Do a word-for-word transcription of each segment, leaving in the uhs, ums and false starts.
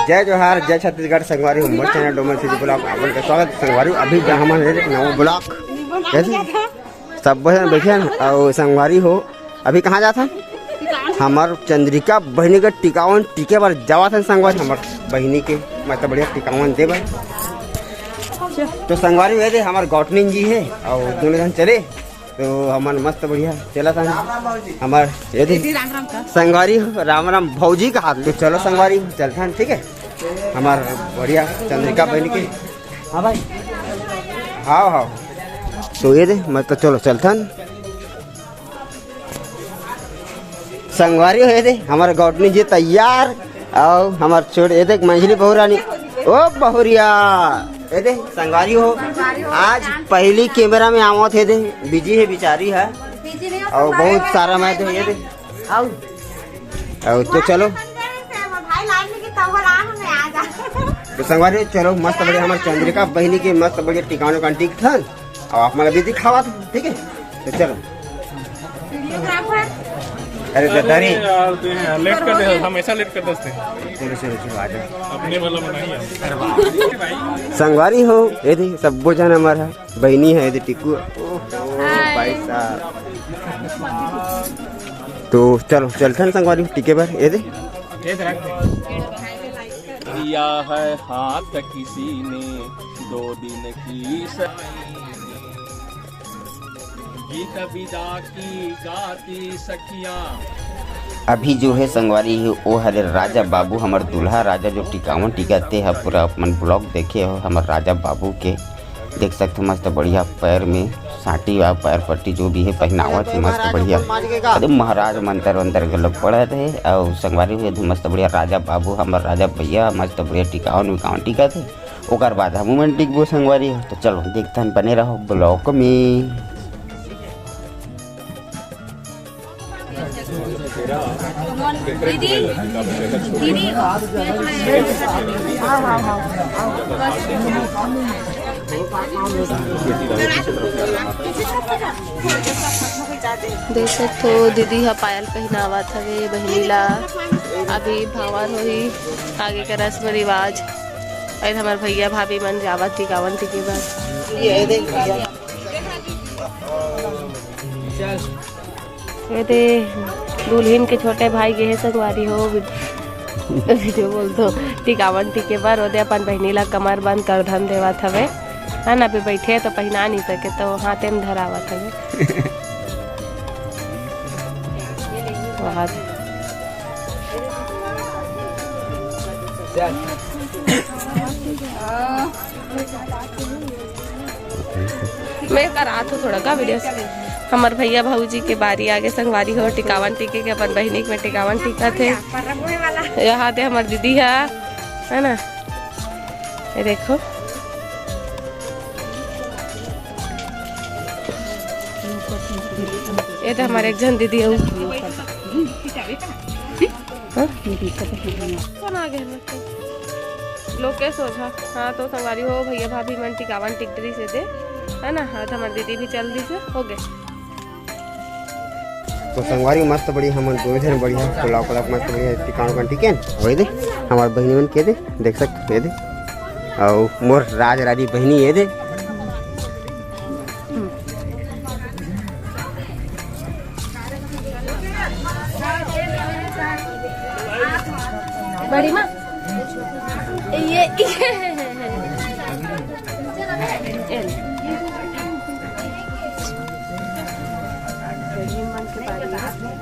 जय जोहार, जय छत्तीसगढ़। संगवारी हो मोर चैनल डोमन सिटी ब्लॉग, आप मन के स्वागत। संगवारी हो, अभी जा हमन हे नवा ब्लॉग, कैसे सब बहन बैठे हैं। और संगवारी हो, अभी कहाँ जात हन? हमर चंद्रिका बहिनी के टिकावन टिके बर जावत हन संगवारी, हमर बहिनी के मतलब बढ़िया टिकावन दे बर। तो संगवारी हो, ये दे हमर गौटनिन जी हे और दोनों जन चले। तो हमन मस्त बढ़िया चलत हन। हमर ये दे संगवारी हो, राम राम भौजी का हाथ। तो चलो संगवारी हो, चलथन, ठीक है। हमर बढ़िया चंद्रिका बहिनी के। हाँ भाई। हाँ, हाँ। तो ये दे, मतलब चलो चलथन। संगवारी हो, ये दे, हमर गौटनी जी तैयार। अउ हमर छोट, ये देख, मंझली बहुरानी। ओ बहुरिया, ये दे, संगवारी हो, आज पहली कैमरा में आवत हे दे, बिजी हे बिचारी ह। अउ बहुत सारा मैं दे, ये दे, आओ। अउ तो चलो। तो संगवारी हो, चलो, मस्त बढ़िया हमर चंद्रिका बहिनी के मस्त बढ़िया टिकावन उकावन टिकथन। अब आप मन ला भी दिखावत हन, ठीक है? तो चलो। अरे दादा रे। यार, तू यहाँ लेट कर दे, हमेशा लेट कर दे। चलो, चलो, चलो, आ जाओ। अपने वाला बनाइए। संगवारी हो, ये दे, सब्बो झन हमर ह, बहिनी हे, ये दे, टिकू। ओहो, हाय। भाई साहब। तो चलो, चलथन संगवारी हो, टिके बर, ये दे। दिया है हाथ किसी ने दो दिन की स-, गीत विदा की गाती सखियां। अभी जो है संगवारी हो, ओ हरे राजा बाबू, हमर दूल्हा राजा जो टिकावन टिकाथे ह, पूरा अपन ब्लॉग देखे हो हमर राजा बाबू के। देख सकथो मस्त बढ़िया पैर में सांटी वा पैर पट्टी जो भी हे पहिनावत हे मस्त बढ़िया। अरे महाराज मंतर वंतर घलोक पड़त हे। अउ संगवारी हो, ये दे मस्त बढ़िया राजा बाबू, हमर राजा भैया मस्त बढ़िया टिकावन विकावन टिकत हे। ओकर बाद हमू मन टिकबो संगवारी हो। तो चलो देखथन, बने रहो ब्लॉग में। दीदी, दीदी, हाँ, हाँ, हाँ। देख सकथो, दीदी ह पायल पहिनावत हवे बहिनी ला। अभी भांवर होही, आगे के रस्म रिवाज। अउ हमर भैया भाभी मन जावत टिकावन टिके बर। ये दे दुल्हिन के छोटे भाई गे हे संगवारी हो, वीड-, वीडियो बोल दो, टिकावन टिके बर। ओ दे अपन बहिनी ला कमर बंद करधन देवत हवे, है ना? अभी बैठे हे तो पहिना नहीं सके, तो हाथे में धरावत हवे। बहुत। मैं करात हूँ थोड़ा का वीडियो। हमर भैया भौजी के बारी आगे संगवारी हो, टिकावन टिके के अपन बहिनी में टिकावन टिकत हे। यहाँ दे हमर दीदी है, है ना? ये देखो, ये तो हमारे एक जन दीदी है। हाँ? कौन आ गया? लोकेश ओझा। हाँ, तो संगवारी हो, भैया भाभी मन टिकावन टिक डरिस हे दे, है ना? हाँ, तो हमारी दीदी भी चल दी से, हो गए। तो संगवारी मस्त बढ़िया, हमन दोनों जन बढ़िया, पुलाव पुलाव मस्त बढ़िया, टिकावन उकावन, ठीक है। वही दे, हमारे बहिनी मन के दे, देख सकते, ये दे। अउ मोर राज रानी बहिनी, ये दे। बड़ी माँ, ये, ये।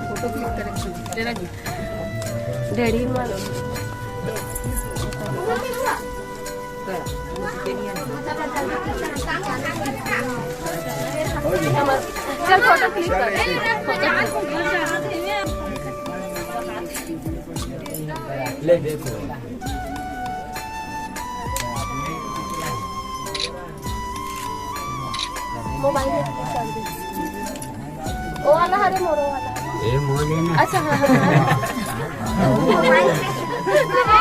फोटो क्लिक करें। डैडी मन। चल फोटो क्लिक कर। ले देखो। मोबाइल में click कर दे। ओ वाला हरे मोरो वाला। ए मोर लेना। अच्छा, हाँ, हाँ, हाँ।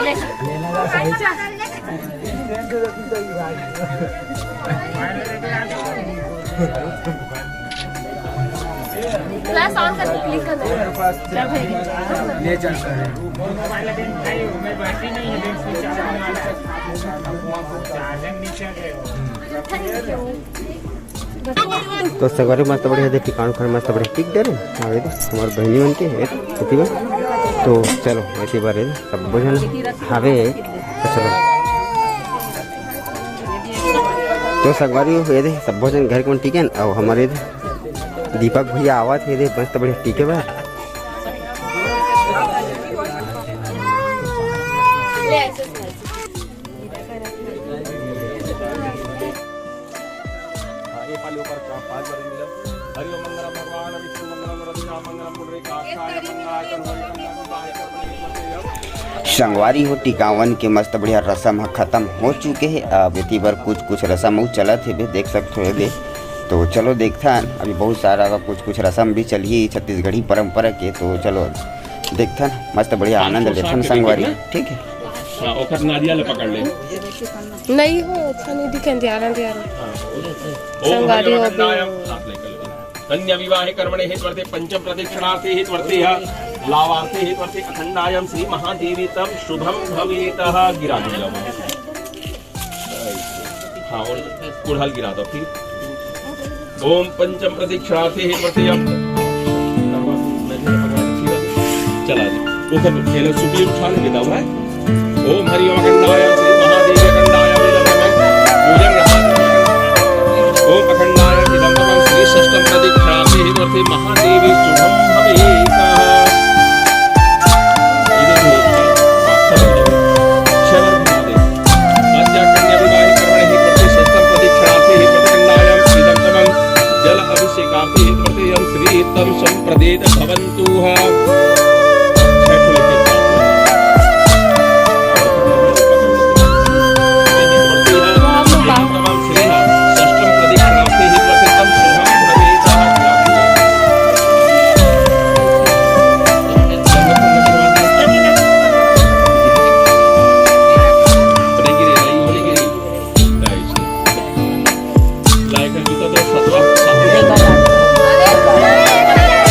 ले। ले लगा सही। अच्छा। Flash on करके click करना है। ले चल कर। तो संगवारी मस्त बढ़िया दे ठिकान उखान मस्त बढ़िया टिक डरे। अउ ये दे हमार बहिनी मन के एक कुटी बा। तो चलो ऐसी बार ये सब भोजन हवे। तो चलो तो संगवारी ये दे सब भोजन घर के मन टिके न। अउ हमारे दीपक भैया आवत हे दे मस्त बढ़िया टिके बा। संगवारी हो टिकावन के मस्त बढ़िया रसम ह खत्म हो चुके हे। अब एती बर कुछ कुछ रसम अउ चलत हे बे, देख सकत हो एदे। तो चलो देखथन, अभी बहुत सारा कुछ कुछ रसम भी चलही छत्तीसगढ़ी परंपरा के। तो चलो देखथन, मस्त बढ़िया आनंद लेथन संगवारी। ठीक है। हाँ, ओकर नारियल पकड़ ले। नहीं हो, अच्छा नहीं दिखे, अंधियारा अंधियारा। ओम हरि वक्रतुंडाय। कन्या विवाहे कर्मणे हेत्वर्थे पंचम प्रदक्षिणार्थे हेत्वर्थे लाभार्थे हेत्वर्थे अखंडायम श्री महादेवी तम शुभम भवेतः। गिरा दीजिए। हाँ, और कुड़हल गिरा दो फिर। ओम पंचम प्रदक्षिणार्थे हेत्वर्थे। चला दे। वो कर, पहले सुपली उठा ले, बेटा, हुआ है। ओम हरि ओम अखंडाय श्री महादेव अखंडाय विद्महे। पूजन रहा। ओम अखंडाय विद्महे श्री षष्ठम प्रदीप खराबे हेतु अर्थे महादेवी शुभम भवेता। इधर हो। छह बार घुमा दे। अद्य कन्या विवाह कर्मणि हेतु अर्थे षष्ठम प्रदीप खराबे हेतु अखंडाय विद्महे जल अभिषेकार्थे हेतु अर्थे यम श्री तम संप्रदेत भवंतु।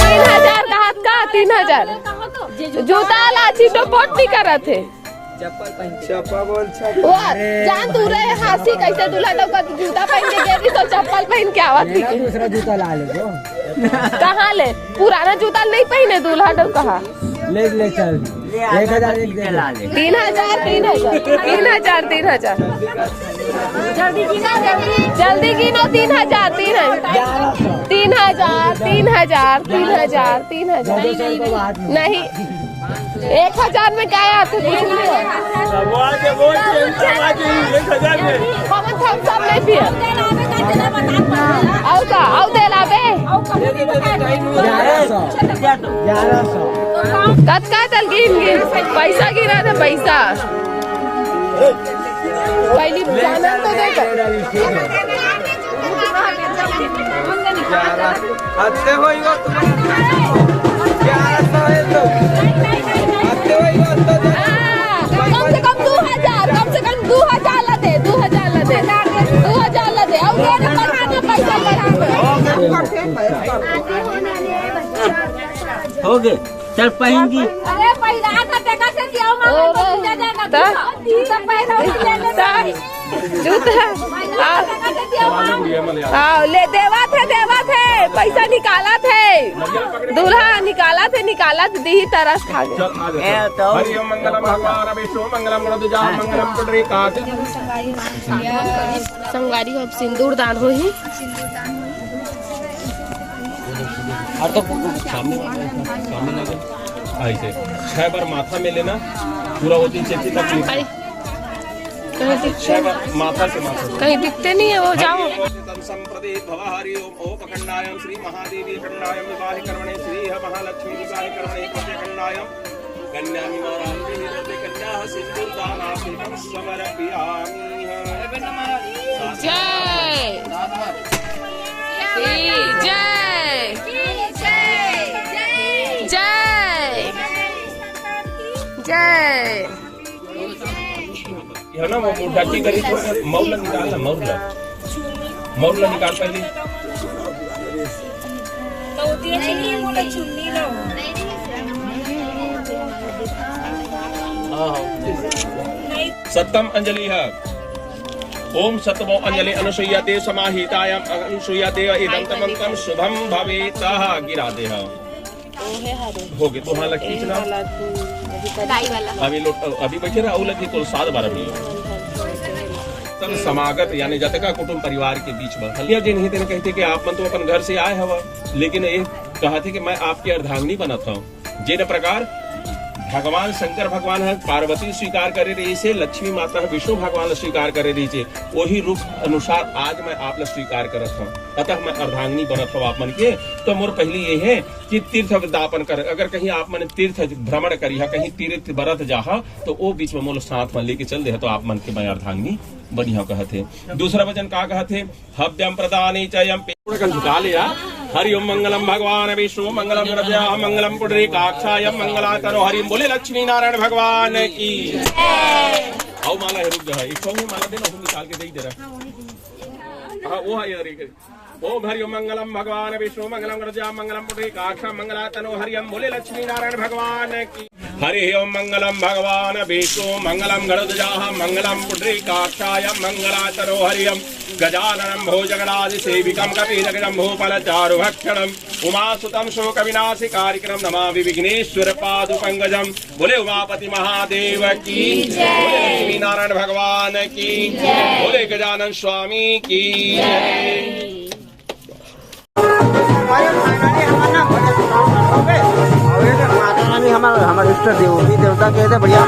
तीन हजार कहा का? तीन हजार। जूता ला छिटो पोट नहीं करत हे। चप्पा बोल, चप्पा। वो जान तू रहे हासी कैसे दूल्हा डौका तू जूता पहन के गेली तो चप्पल पहन के आवत थी। दूसरा जूता ला ले। कहाँ ले? पुराना जूता नहीं पहने दूल्हा डौका। ले ले चल। एक हजार एक दे। तीन हजार, तीन हजार, तीन हजार, तीन हजार। जल्दी गिनो, तीन हजार, तीन हजार, तीन हजार, तीन हजार, तीन हजार, तीन हजार। नहीं, एक हजार में क्या आते कुछ नहीं है। भगवान के बोल के एक हजार में। हम थम्स अप नहीं पिए। और का? और दे लाबे। ग्यारह सौ। ग्यारह सौ। कतका चल गिन गिन पैसा गिना दे पैसा। पहली जाना तो दे। अच्छे होई हो तुम। ग्यारह सौ है तो। अच्छे होई हो तो दे। कम से कम दो हजार, कम से कम दो हजार ला दे, दो हजार ला दे, दो हजार ला दे। और ये बढ़ाना, पैसा बढ़ाना। हो गए। चल पहन की। अरे पहिला का टका से दिया मामा और को पूजा जाएगा ता? तो पहला ले ले ता? जूता। हाँ। हाँ, ले देवा थे, देवा थे, पैसा निकाला थे। दूल्हा निकाला थे, निकाला थे, दी तरस खा गए। ए, तो हरि ओम मंगलम भगवान विष्णु मंगलम गरुड़ ध्वजा मंगलम पुंडरीकाक्ष। संगवारी हो, अब सिंदूर दान हो ही। और तो सामने वाला, सामने वाला। ऐसे छह बार माथा में लेना, पूरा होती चेची तक। अरे, कहीं दिखते, छह बार माथा से माथा। कहीं दिखते नहीं है वो, जाओ। तम संप्रदे भव हरि ओम ओम अखंडायम श्री महादेवी अखंडायम विवाह कर्मणे श्री ह महालक्ष्मी विवाह कर्मणे पति अखंडायम कन्या विवाह कन्या सिंदूर दान समर्पयामी। जय। जय। जय। जय। है ना, वो ढक्की करी तो मौला निकाल ना, मौला। मौला निकाल पहले। सत्तम अंजलि है। ओम सत्तमो अंजलि अनुसुईया देव समाहितायाम अनुसुईया देव इदम तमंतम शुभम भवेतः। गिरा दे हा। हो गए, तो हाँ, लग खींचना। अभी लोग, अभी बैठे रहा, वो लग तो सात बार अभी। तब समागत यानी जतका कुटुंब परिवार के बीच में हलिया जी नहीं तेने कहते कि आप मन तो अपन घर से आए हवा, लेकिन ये कहा थे कि मैं आपकी अर्धांगिनी बनत हूँ। जेन प्रकार भगवान शंकर भगवान ह पार्वती स्वीकार करे रहिसे, लक्ष्मी माता ह विष्णु भगवान ल स्वीकार करे रहिसे, वही रूप अनुसार आज मैं आप ल स्वीकार करत हूँ। अतः मैं अर्धांगिनी बनत हूँ आप मन के। तो मोर पहली ये है कि तीर्थ दापन कर, अगर कहीं आप मन तीर्थ भ्रमण करिहा, कहीं तीर्थ बरत जाहा, तो वो बीच में मोल साथ में लेके चल दे, तो आप मन के मैं अर्धांगिनी बनिहा कहत हे। दूसरा वचन का कहत हे? हव्यम प्रदानी च यम पे-, थोड़ा कन झुका ले यार। हरि ओम मंगलम भगवान विष्णु मंगलम गणपतये मंगलम पुंडरीकाक्षाय मंगलातनो हरि ओम। बोले लक्ष्मी नारायण भगवान की। आओ माला है, रुक जा, एक सौ में माला देना, उसमें निकाल के दे ही दे रहा। हाँ, वो है इधर ही। ओम हरि ओम मंगलम भगवान विष्णु मंगलम गणपतये मंगलम पुंडरीकाक्षाय मंगलातनो हरि ओम। बोले लक्ष्मी नारायण भगवान की। हरि ओम मंगलम भगवान विष्णु मंगलम गणध्वजाय मंगलम पुंडरीकाक्षाय मंगलातनो हरि ओम। गजाननम भोजगणादि सेवितम कपितजम्बूफलचारुभक्षणम उमासुतम शोक विनाशकारिणम नमामि विघ्नेश्वर पादपंकजम। बोले उमापति महादेव की जय। बोले लक्ष्मी नारायण भगवान की जय। बोले गजानन स्वामी की जय। हमारे खानदानी हमारा ना बड़े सुनार हो गए। और ये माता रानी हमारा, हमारे इष्ट देव भी देवता के थे, बढ़िया।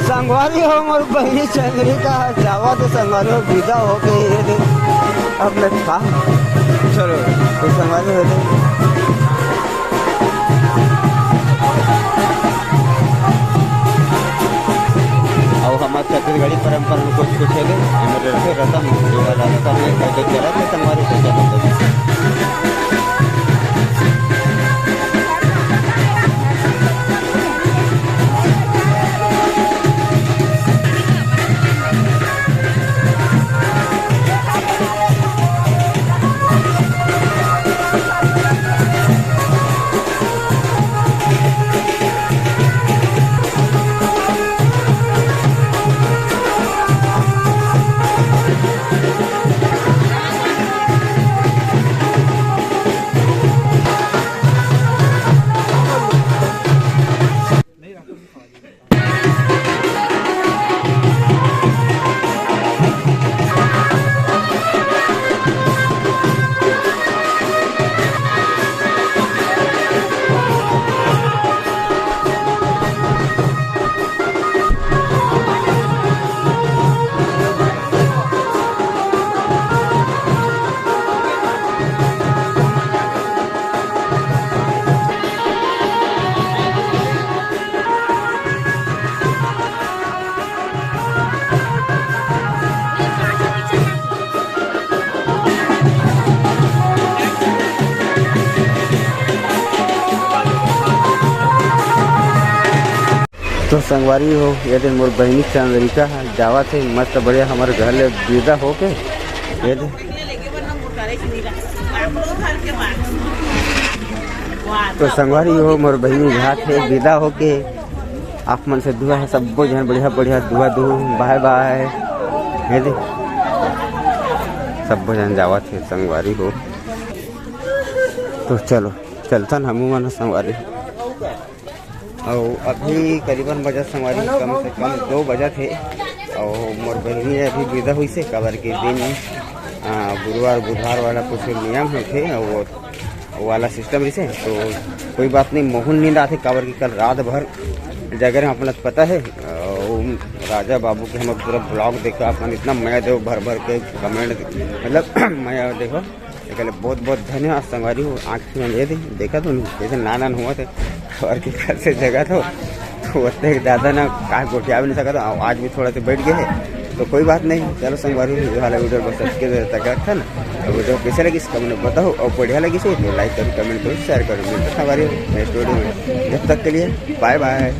संगवारी हो, मोर बहिनी चंद्रिका ह जावत हे संगवारी हो, विदा होके ये दे। अब मैं का, चलो, तो संगवारी हो दे। अउ हमर छत्तीसगढ़ी परंपरा में कुछ कुछ हे दे, एमे रहिथे रसम, ये वाला रसम में कइसे चलत हे संगवारी, तो चलो। तो संगवारी हो, ये दे मोर बहिनी चंद्रिका ह जावत हे मस्त बढ़िया हमर घर ले विदा होके। ये दे तो संगवारी हो, मोर बहिनी जात हे विदा होके। आप मन से दुआ है, सब्बो झन बढ़िया बढ़िया दुआ दू। बाय बाय। ये दे सब्बो झन जावत हे संगवारी हो। तो चलो चलथन हमू मन संगवारी। अउ अभी करीबन बजत संगवारी, कम से कम दो बजत हे। अउ मोर बहिनी अभी विदा होइसे, काबर के दिन, आ, गुरुवार बुधवार वाला कुछ नियम होथे, अउ वो, वो वाला सिस्टम रहिसे। तो कोई बात नहीं, मोहन नींद आथे, काबर के कल रात भर जगरे, अपना तो पता है। अउ राजा बाबू के हमर पूरा ब्लॉग देखा, अपन इतना मया देव भर भर के कमेंट, मतलब मया देखो। एकले बहुत बहुत धन्यवाद संगवारी हो। आँख में ये दे, देखा तो नहीं, जैसे नाना हुआ थे और के घर से जगह तो, तो ओतने ज्यादा ना का गोठिया भी नहीं सका था। आज भी थोड़ा से बैठ गए हैं, तो कोई बात नहीं। चलो संगवारी हो, ये वाला वीडियो बस अतके देर तक रखा ना। तो वीडियो कैसे लगी, कमेंट में बताओ, और बढ़िया लगी से तो लाइक करो, कमेंट करो, शेयर करो। मिलते हैं संगवारी हो नेक्स्ट वीडियो में, जब तक के लिए बाय बाय।